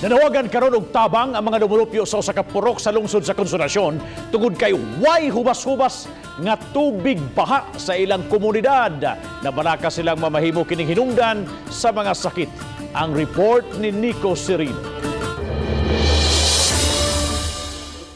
Nanawagan karon og tabang ang mga dumulupyo sa usa ka purok sa lungsod sa Konsolasyon tungod kay way hubas-hubas nga tubig baha sa ilang komunidad. Nabalaka silang mamahimo kining hinungdan sa mga sakit. Ang report ni Nico Serino.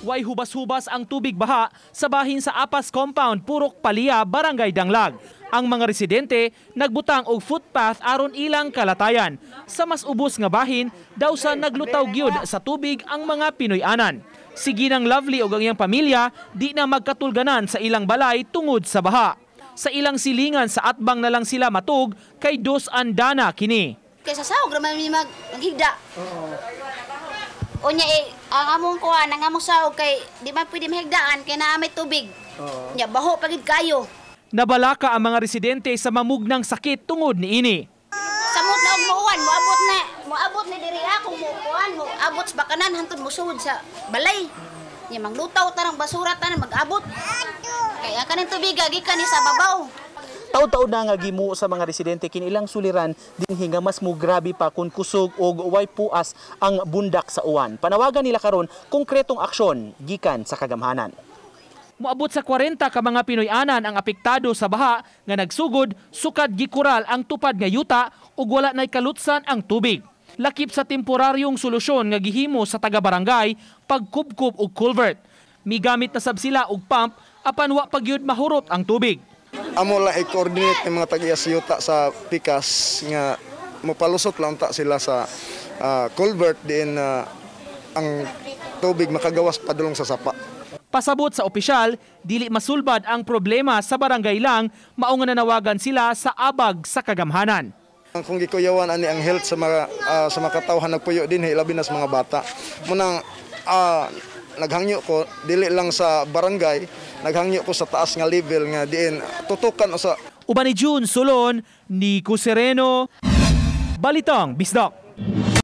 Way hubas-hubas ang tubig baha sa bahin sa Apas Compound, Purok Palia, Barangay Danglag. Ang mga residente nagbutang og footpath aron ilang kalatayan. Sa mas ubos nga bahin, daw sa naglutaw gyud sa tubig ang mga Pinoy-anan. Si Ginang Lovely og ang iyang pamilya di na magkatulganan sa ilang balay tungod sa baha. Sa ilang silingan sa atbang na lang sila matug kay dos andana kini. Kaysa sahog ra man mi maghigda. Unya eh, ang among kuan, ang among sahog kay di man pwede mahigdaan kay naa may tubig. Nya baho pa gid kayo. Nabalaka ang mga residente sa mamugnang sakit tungod niini. Samot na og muuan, moabot na diri ako mo kuan, moabot sa bakanan hantod mosuod sa balay. Nya manglutaw tanang basura tanan mag-abot. Kay ang kaning tubig gikan ni sa babaw. Taud-taud na nga gimo sa mga residente kini ilang suliran dinhi nga mas mo grabe pa kun kusog og way puas ang bundak sa uwan. Panawagan nila karon konkretong aksyon gikan sa kagamhanan. Moabot sa 40 ka mga Pinoy-anan ang apektado sa baha nga nagsugod sukad gikural ang tupad nga yuta ug wala nay kalutsan ang tubig. Lakip sa temporaryong solusyon nga gihimo sa taga-barangay pagkubkob og culvert. Migamit na sab sila og pump apan wa pa gyud mahurot ang tubig. Amo lang i-coordinate ng mga tag-iya sa yuta sa pikas nga mopalusot lang ta sila sa culvert diin ang tubig makagawas padulong sa sapa. Pasabot sa opisyal, dili masulbad ang problema sa barangay lang, mao nga nanawagan sila sa abag sa kagamhanan. Kung gikuyawan ani ang health sa mga katawhan nagpuyo dinhi, labi na sa mga bata. Munang naghangyo ko dili lang sa barangay, naghangyo ko sa taas nga level nga diin tutukan sa Uban ni June Solon, Nico Sereno, Balitang Bisdak.